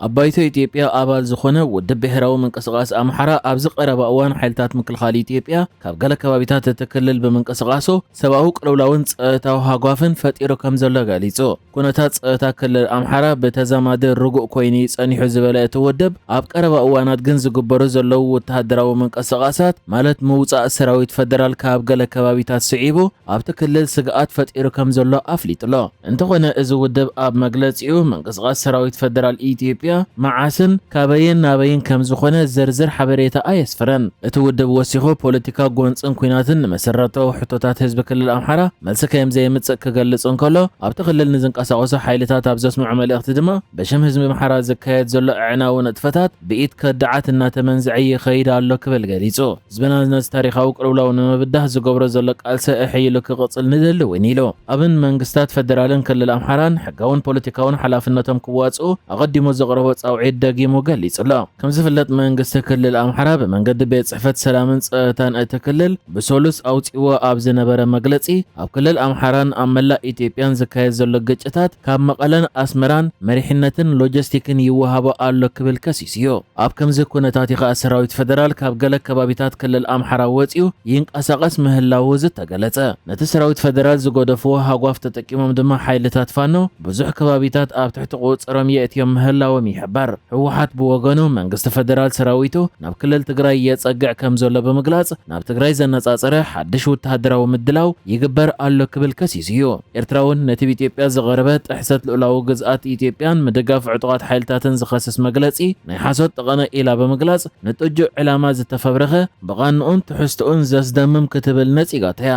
ኣብ ባይቶ ኢትዮጵያ ኣባል ዝኾነ ውድብ ብሄራዊ ምንቅስቓስ ኣምሓራ፣ ኣብዚ ቀረባ እዋን ሓይልታት ምክልኻል ኢትዮጵያ ካብ ገለ ከባቢታት እቲ ክልል ብምንቅስቓሱ ሰብኣዊ ቅልውላውን ጸጥታዊ ሃጓፍን ፈጢሩ ከም ዘሎ ገሊጹ። ኩነታት ጸጥታ ክልል ኣምሓራ ብተዛማዲ ርጉእ ኮይኑ እዩ ጸኒሑ ዝበለ እቲ ውድብ፣ ኣብ ቀረባ እዋናት ግን ዝግበሩ ዘለዉ ወተሃደራዊ ምንቅስቓሳት፣ ማለት ምውጻእ ሰራዊት ፈደራል ካብ ገለ ከባቢታት ስዒቡ፣ ኣብቲ ክልል ስግኣት ፈጢሩ ከም ዘሎ ኣፍሊጡ ኣሎ። እንተኾነ፣ እዚ ውድብ ኣብ መግለጺኡ፣ ምንቅስቓስ ሰራዊት ፈደራል ኢትዮጵያ መዓስን ካበየን ናበይን ከም ዝኾነ ዝርዝር ሓበሬታ ኣየስፈረን። እቲ ውድብ ወሲኹ፣ ፖለቲካ፣ ጎንጽን ኲናትን ንመሰረታዊ ሕቶታት ህዝቢ ክልል ኣምሓራ መልሲ ከም ዘየምጽእ ክገልጽ እንከሎ፣ ኣብቲ ክልል ንዝንቀሳቐሱ ሓይልታት ኣብ ዘስምዖ መልእኽቲ ድማ፣ ብሽም ህዝቢ ኣምሓራ ዝካየድ ዘሎ ኣዕናዊ ንጥፈታት ብኢድ ከዳዓት እናተመንዝዐ ይኸይድ ኣሎ ክብል ገሊጹ። ህዝብና ነዚ ታሪኻዊ ቅልውላው ንምብዳህ ዝገብሮ ዘሎ ቃልሲ ኣሐይሉ ክቕጽል ንደሊ እውን ኢሉ። ኣብን መንግስታት ፈደራልን ክልል ኣምሓራን ሕጋውን ፖለቲካውን ሓላፍነቶም ክዋጽኡ ኣቐዲሙ ዘቕረቦ ጻውዒት ደጊሙ ገሊጹ ኣሎ። ከም ዝፍለጥ፣ መንግስቲ ክልል ኣምሓራ ብመንገዲ ቤት ጽሕፈት ሰላምን ጸጥታን እቲ ክልል ብሰሉስ ኣውጺእዎ ኣብ ዝነበረ መግለጺ፣ ኣብ ክልል ኣምሓራን ኣብ መላእ ኢትዮጵያን ዝካየድ ዘሎ ግጭታት ካብ መቐለን ኣስመራን መሪሕነትን ሎጂስቲክን ይወሃቦ ኣሎ ክብል ከሲሱ እዩ። ኣብ ከምዚ ኩነታት እዩ ከኣ ሰራዊት ፈደራል ካብ ገለ ከባቢታት ክልል ኣምሓራ ወጺኡ ይንቀሳቐስ ምህላዉ ዝተገለጸ። ነቲ ሰራዊት ፈደራል ዝገደፍዎ ሃጓፍ ተጠቂሞም ድማ ሓይልታት ፋኖ ብዙሕ ከባቢታት ኣብ ትሕቲ ቁጽሮም የእትዮም ምህላዎም ይሕበር። ህወሓት ብወገኑ፣ መንግስቲ ፈደራል ሰራዊቱ ናብ ክልል ትግራይ የጸግዕ ከም ዘሎ ብምግላጽ፣ ናብ ትግራይ ዘነጻጸረ ሓድሽ ወተሃደራዊ ምድላው ይግበር ኣሎ ክብል ከሲሱ እዩ። ኤርትራ እውን ነቲ ብኢትዮጵያ ዝቐረበ ጥሕሰት ልኡላዊ ግዝኣት ኢትዮጵያን ምድጋፍ ዕጡቓት ሓይልታትን ዝኸስስ መግለጺ ናይ ሓሶት ጠቐነ ኢላ ብምግላጽ፣ ንጥጁእ ዕላማ ዝተፈብረኸ፣ ብቓንኡን ትሕዝትኡን ዘስደምም ክትብል ነጺጋቶ እያ።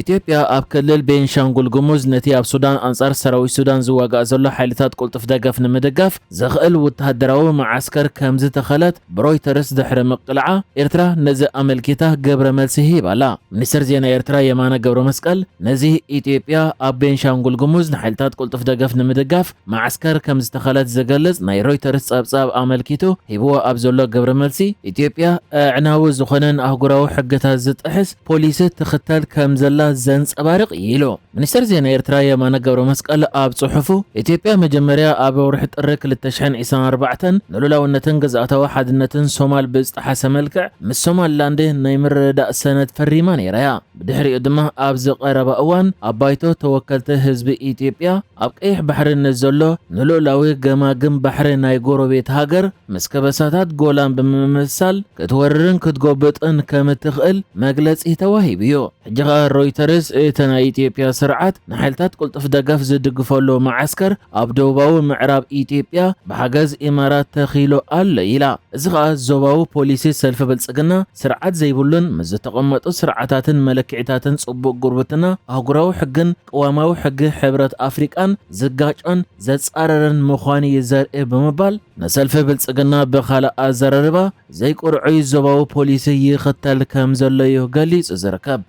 ኢትዮጵያ ኣብ ክልል ቤንሻንጉል ጉሙዝ ነቲ ኣብ ሱዳን ኣንጻር ሰራዊት ሱዳን ዝዋጋእ ዘሎ ሓይልታት ቅልጡፍ ደገፍ ንምድጋፍ ዘኽእል ወተሃደራዊ መዓስከር ከም ዝተኸለት ብሮይተርስ ድሕሪ ምቅላዓ፣ ኤርትራ ነዚ ኣመልኪታ ግብረ መልሲ ሂባ ኣላ። ሚኒስትር ዜና ኤርትራ የማነ ገብረ መስቀል ነዚ ኢትዮጵያ ኣብ ቤንሻንጉል ጉሙዝ ንሓይልታት ቅልጡፍ ደገፍ ንምድጋፍ መዓስከር ከም ዝተኸለት ዝገልጽ ናይ ሮይተርስ ጸብጻብ ኣመልኪቱ ሂብዎ ኣብ ዘሎ ግብረ መልሲ፣ ኢትዮጵያ ኣዕናዊ ዝኾነን ኣህጉራዊ ሕግታት ዝጥሕስ ፖሊሲ ትኽተል ከም ዘላ ዘንጸባርቕ እዩ ኢሉ። ሚኒስትር ዜና ኤርትራ የማነ ገብረ መስቀል ኣብ ጽሑፉ፣ ኢትዮጵያ መጀመርያ ኣብ ወርሒ ጥሪ ክልተ ሽሕን ዕስራን ኣርባዕተን ንሉላውነትን ግዝኣታዊ ሓድነትን ሶማል ብዝጠሓሰ መልክዕ ምስ ሶማልላንድ ናይ ምርድዳእ ሰነድ ፈሪማ ነይራ እያ። ብድሕሪኡ ድማ ኣብዚ ቀረባ እዋን ኣብ ባይቶ ተወከልቲ ህዝቢ ኢትዮጵያ ኣብ ቀይሕ ባሕሪ ንዘሎ ንልኡላዊ ገማግም ባሕሪ ናይ ጎረቤት ሃገር ምስ ከበሳታት ጎላን ብምምስሳል ክትወርርን ክትጎብጥን ከም እትኽእል መግለጺ ተዋሂቡ እዩ። ሕጂ ኸኣ ሮይተርስ እቲ ናይ ኢትዮጵያ ስርዓት ንሓይልታት ቅልጡፍ ደገፍ ዝድግፈሉ መዓስከር ኣብ ደቡባዊ ምዕራብ ኢትዮጵያ ብሓገዝ ኢማራት ተኺሉ ኣሎ ኢላ። እዚ ኸኣ ዞባዊ ፖሊሲ ሰልፊ ብልጽግና ስርዓት ዘይብሉን ምስ ዝተቐመጡ ስርዓታትን መለክዒታትን ጽቡቕ ጉርብትና ኣህጉራዊ ሕግን ቅዋማዊ ሕጊ ሕብረት ኣፍሪቃን ዝጋጮን ዘጻረረን ምዃኑ እዩ ዘርኢ ብምባል፣ ንሰልፊ ብልጽግና ብኻልእ ኣዘራርባ ዘይቁርዑይ ዞባዊ ፖሊሲ ይኽተል ከም ዘሎ እዩ ገሊጹ ዝርከብ።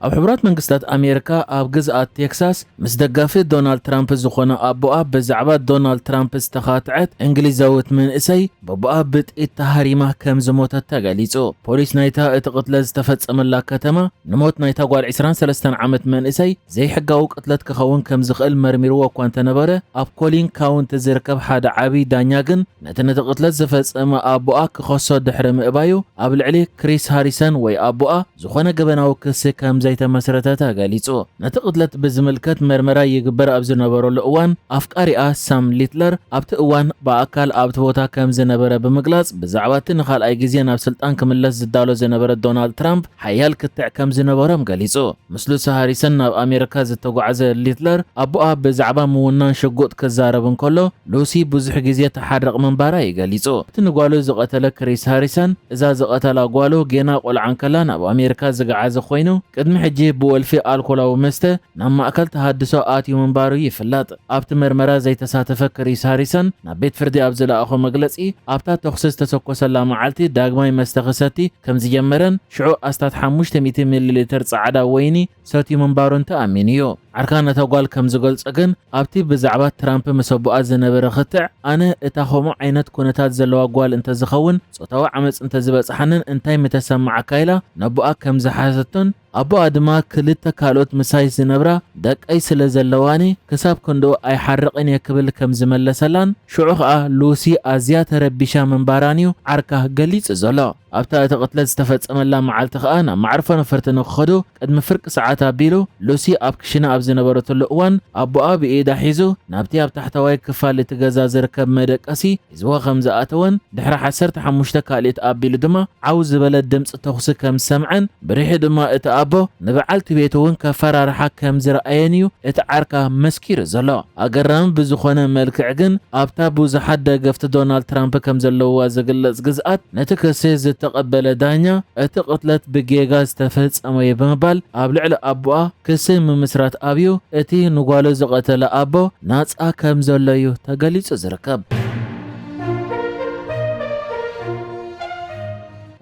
ኣብ ሕቡራት መንግስታት ኣሜሪካ ኣብ ግዝኣት ቴክሳስ ምስ ደጋፊ ዶናልድ ትራምፕ ዝኾነ ኣቦኣ ብዛዕባ ዶናልድ ትራምፕ ዝተኻትዐት እንግሊዛዊት መንእሰይ፣ በቦኣ ብጥይት ተሃሪማ ከም ዝሞተት ተገሊጹ። ፖሊስ ናይታ እቲ ቅትለት ዝተፈጸመላ ከተማ ንሞት ናይታ ጓል ዕስራን ሰለስተን ዓመት መንእሰይ ዘይሕጋዊ ቅትለት ክኸውን ከም ዝኽእል መርሚርዎ እኳ እንተነበረ፣ ኣብ ኮሊን ካውንቲ ዝርከብ ሓደ ዓቢ ዳኛ ግን ነቲ ነቲ ቅትለት ዝፈጸመ ኣቦኣ ክኸሶ ድሕሪ ምእባዩ፣ ኣብ ልዕሊ ክሪስ ሃሪሰን ወይ ኣቦኣ ዝኾነ ገበናዊ ክሲ ከም ዘይተመስረተ ተገሊጹ። ነቲ ቅትለት ብዝምልከት መርመራ ይግበር ኣብ ዝነበረሉ እዋን፣ ኣፍቃሪኣ ሳም ሊትለር ኣብቲ እዋን ብኣካል ኣብቲ ቦታ ከም ዝነበረ ብምግላጽ፣ ብዛዕባ እቲ ንኻልኣይ ግዜ ናብ ስልጣን ክምለስ ዝዳሎ ዝነበረ ዶናልድ ትራምፕ ሓያል ክትዕ ከም ዝነበሮም ገሊጹ። ምስ ሉሲ ሃሪሰን ናብ ኣሜሪካ ዝተጓዕዘ ሊትለር፣ ኣቦኣ ብዛዕባ ምውናን ሽጉጥ ክዛረብ እንከሎ፣ ሉሲ ብዙሕ ግዜ ትሓርቕ ምንባራ እዩ ገሊጹ። እቲ ንጓሉ ዝቐተለ ክሪስ ሃሪሰን፣ እዛ ዝቐተላ ጓሉ ጌና ቆልዓ እንከላ ናብ ኣሜሪካ ዝገዓዘ ኮይኑ፣ ቅድሚ ሕጂ ብወልፊ ኣልኮላዊ መስተ ናብ ማእከል ተሃድሶ ኣትዩ ምንባሩ ይፍለጥ። ኣብቲ መርመራ ዘይተሳተፈ ክሪስ ሃሪሰን ናብ ቤት ፍርዲ ኣብ ዝለኣኾ መግለጺ፣ ኣብታ ተኹሲ ዝተተኮሰላ መዓልቲ ዳግማይ መስተ ክሰቲ ከም ዝጀመረን ሽዑ ኣስታት ሓሙሽተ ሚእቲ ሚሊ ሊትር ጻዕዳ ወይኒ ሰትዩ ምንባሩን ተኣሚኑ እዩ። ዓርካ ነታ ጓል ከም ዝገልጾ ግን፣ ኣብቲ ብዛዕባ ትራምፕ ምስ ኣቦኣ ዝነበረ ክትዕ፣ ኣነ እታ ከምኡ ዓይነት ኩነታት ዘለዋ ጓል እንተዝኸውን፣ ጾታዊ ዓመጽ እንተዝበጽሓንን እንታይ ምተሰማዓካ ኢላ ነቦኣ ከም ዝሓተቶን፣ ኣቦኣ ድማ ክልተ ካልኦት ምሳይ ዝነብራ ደቀይ ስለ ዘለዋኒ ክሳብ ክንድኡ ኣይሓርቕን እየ ክብል ከም ዝመለሰላን፣ ሽዑ ኸኣ ሉሲ ኣዝያ ተረቢሻ ምንባራን እዩ ዓርካ ገሊጹ ዘሎ። ኣብታ እቲ ቅትለት ዝተፈጸመላ መዓልቲ ኸኣ ናብ መዓርፎ ነፈርቲ ንክኸዱ ቅድሚ ፍርቂ ሰዓት ኣቢሉ፣ ሉሲ ኣብ ክሽነ ኣብ ዝነበረትሉ እዋን ኣቦኣ ብኢዳ ሒዙ ናብቲ ኣብ ታሕተዋይ ክፋል እቲ ገዛ ዝርከብ መደቀሲ ሒዝዋ ከም ዝኣተወን፣ ድሕሪ ዓሰርተ ሓሙሽተ ካልኢት ኣቢሉ ድማ ዓው ዝበለ ድምጺ ተኹሲ ከም ዝሰምዐን፣ ብድሕሪኡ ድማ እቲ ኣቦ ንበዓልቲ ቤቱ እውን ከፈራርሓ ከም ዝረኣየን እዩ እቲ ዓርካ መስኪሩ ዘሎ። ኣገራሚ ብዝኾነ መልክዕ ግን፣ ኣብታ ብዙሓት ደገፍቲ ዶናልድ ትራምፕ ከም ዘለውዋ ዝግለጽ ግዝኣት፣ ነቲ ክሲ ዝተቐበለ ዳኛ፣ እቲ ቅትለት ብጌጋ ዝተፈጸመ እዩ ብምባል ኣብ ልዕሊ ኣቦኣ ክሲ ምምስራት ኣብዩ፣ እቲ ንጓሉ ዝቐተለ ኣቦ ናጻ ከም ዘሎ እዩ ተገሊጹ ዝርከብ።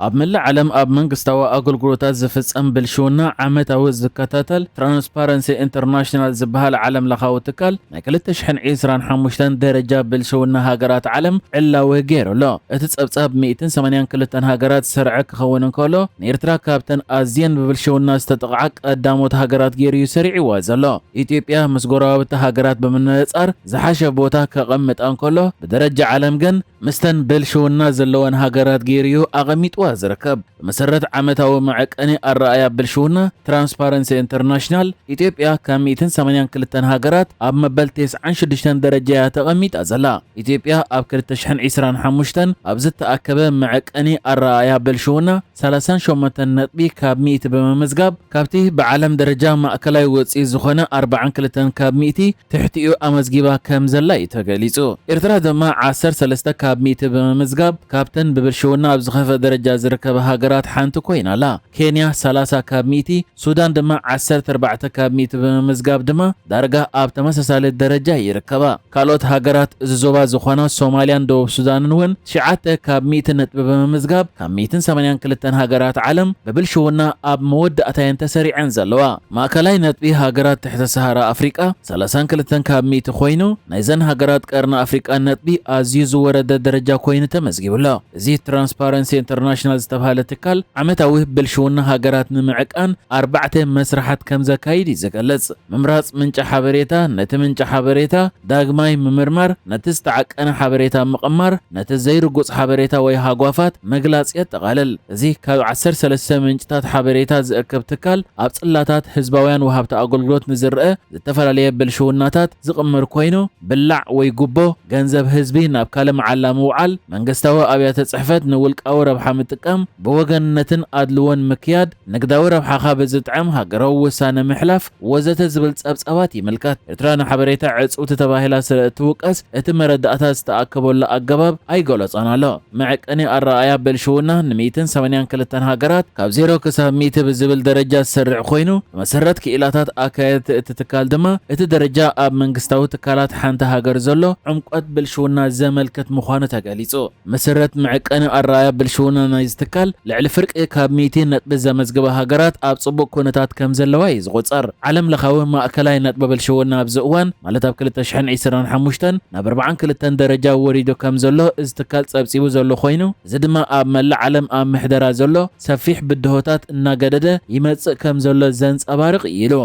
ኣብ መላእ ዓለም ኣብ መንግስታዊ ኣገልግሎታት ዝፍጸም ብልሽውና ዓመታዊ ዝከታተል ትራንስፓረንሲ ኢንተርናሽናል ዝበሃል ዓለም ለኻዊ ትካል፣ ናይ ክልተ ሽሕን ዕስራን ሓሙሽተን ደረጃ ብልሽውና ሃገራት ዓለም ዕላዊ ገይሩ ኣሎ። እቲ ጸብጻብ ሚእትን ሰማንያን ክልተን ሃገራት ዝሰርዐ ክኸውን እንከሎ፣ ንኤርትራ ካብተን ኣዝየን ብብልሽውና ዝተጠቕዓ ቀዳሞት ሃገራት ገይሩ እዩ ሰሪዕዋ ዘሎ። ኢትዮጵያ ምስ ጎረባብቲ ሃገራት ብምንጻር ዝሓሸ ቦታ ከቐምጣ እንከሎ፣ ብደረጃ ዓለም ግን ምስተን ብልሽውና ዘለወን ሃገራት ገይሩ እዩ ኣቐሚጥዋ ዝርከብ። ብመሰረት ዓመታዊ መዐቀኒ ኣረኣያ ብልሽውና ትራንስፓረንሲ ኢንተርናሽናል፣ ኢትዮጵያ ካብ ሚእትን ሰማንያን ክልተን ሃገራት ኣብ መበል ተስዓን ሽዱሽተን ደረጃ እያ ተቐሚጣ ዘላ። ኢትዮጵያ ኣብ ክልተ ሽሕን ዕስራን ሓሙሽተን ኣብ ዝተኣከበ መዐቀኒ ኣረኣያ ብልሽውና ሰላሳን ሸሞንተን ነጥቢ ካብ ሚእቲ ብምምዝጋብ፣ ካብቲ ብዓለም ደረጃ ማእከላይ ውጽኢት ዝኾነ ኣርባዓን ክልተን ካብ ሚእቲ ትሕቲኡ ኣመዝጊባ ከም ዘላ እዩ ተገሊጹ። ኤርትራ ድማ ዓሰርተ ሰለስተ ካብ ሚእቲ ብምምዝጋብ፣ ካብተን ብብልሽውና ኣብ ዝኸፍአ ደረጃ ዝርከባ ሃገራት ሓንቲ ኮይና ኣላ። ኬንያ ሰላሳ ካብ ሚእቲ፣ ሱዳን ድማ ዓሰርተ ኣርባዕተ ካብ ሚእቲ ብምምዝጋብ ድማ ዳርጋ ኣብ ተመሳሳሊ ደረጃ ይርከባ። ካልኦት ሃገራት እዚ ዞባ ዝኾና ሶማልያን ደቡብ ሱዳንን እውን ትሽዓተ ካብ ሚእቲ ነጥቢ ብምምዝጋብ ካብ ሚእትን ሰማንያን ክልተን ሃገራት ዓለም ብብልሽውና ኣብ መወዳእታ እየን ተሰሪዐን ዘለዋ። ማእከላይ ነጥቢ ሃገራት ትሕተ ሰሃራ ኣፍሪቃ ሰላሳን ክልተን ካብ ሚእቲ ኮይኑ፣ ናይዘን ሃገራት ቀርኒ ኣፍሪቃ ነጥቢ ኣዝዩ ዝወረደ ደረጃ ኮይኑ ተመዝጊቡ ኣሎ። እዚ ትራንስፓረንሲ ኢንተርናሽናል ዝተባህለ ትካል ዓመታዊ ብልሽውና ሃገራት ንምዕቃን ኣርባዕተ መስርሓት ከም ዘካይድ እዩ ዝገልጽ። ምምራጽ ምንጪ ሓበሬታ፣ ነቲ ምንጪ ሓበሬታ ዳግማይ ምምርማር፣ ነቲ ዝተዓቀነ ሓበሬታ ምቕማር፣ ነቲ ዘይርጉጽ ሓበሬታ ወይ ሃጓፋት ምግላጽ የጠቓልል። እዚ ካብ ዓሰርተ ሰለስተ ምንጭታት ሓበሬታ ዝእክብ ትካል፣ ኣብ ጽላታት ህዝባውያን ወሃብቲ ኣገልግሎት ንዝረአ ዝተፈላለየ ብልሽውናታት ዝቕምር ኮይኑ፣ ብላዕ ወይ ጉቦ፣ ገንዘብ ህዝቢ ናብ ካልእ መዓላ ምውዓል፣ መንግስታዊ ኣብያተ ጽሕፈት ንውልቃዊ ረብሓ ምጥቃም፣ ብወገንነትን ኣድልዎን ምክያድ፣ ንግዳዊ ረብሓኻ ብዝጥዕም ሃገራዊ ውሳነ ምሕላፍ፣ ወዘተ ዝብል ጸብጻባት ይምልከት። ኤርትራ ንሓበሬታ ዕጽውቲ ተባሂላ ስለ እትውቀስ፣ እቲ መረዳእታ ዝተኣከበሉ ኣገባብ ኣይገለጾን ኣሎ። መዐቀኒ ኣረኣእያ ብልሽውና ን ሚእትን ሰማንያን ክልተን ሃገራት ካብ ዜሮ ክሳብ ሚእቲ ብዝብል ደረጃ ዝሰርዕ ኮይኑ፣ ብመሰረት ክኢላታት ኣካየድቲ እቲ ትካል ድማ፣ እቲ ደረጃ ኣብ መንግስታዊ ትካላት ሓንቲ ሃገር ዘሎ ዕምቆት ብልሽውና ዘመልክት ምዃኑ ተገሊጹ። መሰረት መዐቀኒ ኣረኣእያ ብልሽውና ናይዚ ትካል፣ ልዕሊ ፍርቂ ካብ ሚእቲ ነጥቢ ዘመዝግባ ሃገራት ኣብ ጽቡቕ ኩነታት ከም ዘለዋ እዩ ዝቑጸር። ዓለም ለኻዊ ማእከላይ ነጥቢ ብልሽውና ኣብዚ እዋን፣ ማለት ኣብ ክልተ ሽሕን ዕስራን ሓሙሽተን፣ ናብ ኣርባዓን ክልተን ደረጃ ወሪዱ ከም ዘሎ እዚ ትካል ጸብጺቡ ዘሎ ኮይኑ፣ እዚ ድማ ኣብ መላእ ዓለም ኣብ ምሕደራ ዘሎ ሰፊሕ ብድሆታት እናገደደ ይመጽእ ከም ዘሎ ዘንጸባርቕ እዩ ኢሉ።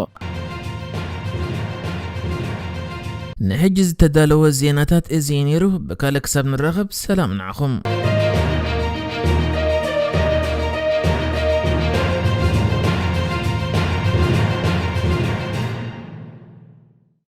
ንሕጂ ዝተዳለወ ዜናታት እዚ እዩ ነይሩ። ብካልእ ክሳብ ንራኸብ፣ ሰላም ንዓኹም።